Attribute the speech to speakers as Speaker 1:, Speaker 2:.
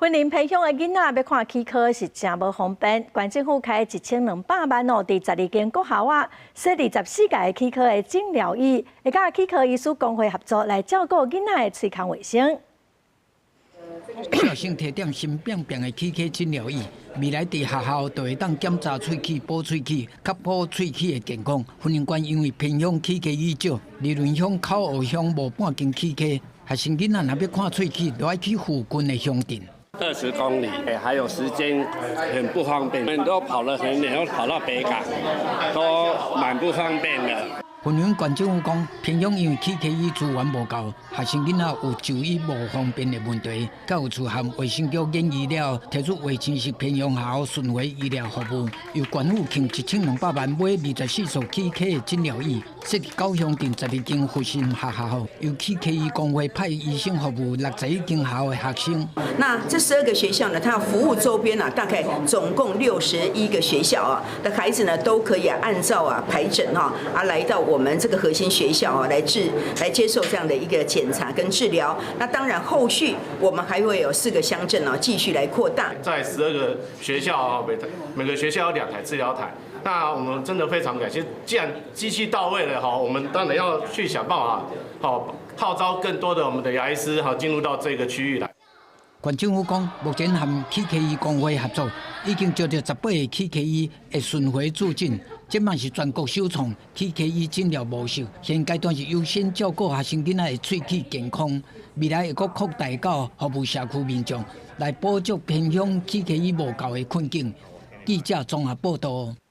Speaker 1: 雲林偏鄉的囡仔欲看齒科是誠無方便，縣政府開1200萬哦，佇12間國校仔設24台齒科的診療椅，會佮齒科醫師公會合作來照顧囡仔的喙腔衛生。
Speaker 2: 小心提點新變變的齒科診療椅，未來佇學校就會當檢查喙齒、補喙齒，確保喙齒的健康。雲林縣因為偏鄉齒科醫少，二崙鄉、口湖鄉無半間齒科，學生囡仔若欲看喙齒，就愛去附近的鄉鎮。
Speaker 3: 20公里，還有時間很不方便，都跑了很遠，又跑到北港，都蠻不方便的。
Speaker 2: 雲林縣政府講，偏鄉因為齒科醫資源無夠，學生囡仔有就醫無方便的問題，教育處和衛生局研議了，提出衛生式偏鄉學校巡迴醫療服務，由縣府傾1200萬買24座齒科的診療椅，設佇九鄉鎮12間核心學校，由齒科醫公會派醫生服務61間學校的學生。
Speaker 4: 那這12個學校呢，它要服務周邊啊，大概總共61個學校啊的孩子呢，都可以按照啊排診哈啊來到我們這個核心學校啊來接受這樣的一個檢查跟治療。那當然後續我們還會有四個鄉鎮啊繼續來擴大。
Speaker 5: 在12個學校啊，每每個學校有兩台治療台。那我們真的非常感謝，既然機器到位了哈，我們當然要去想辦法，好號召更多的我們的牙醫師哈進入到這個區域來。
Speaker 2: 縣政府講，目前和齒科醫公會合作，已經招著18個齒科醫會巡迴駐診，這嘛是全國首創齒科醫診療模式。現階段是優先照顧學生囡仔的喙齒健康，未來會閣擴大到服務社區民眾，來補足偏鄉齒科醫無夠的困境。記者綜合報道。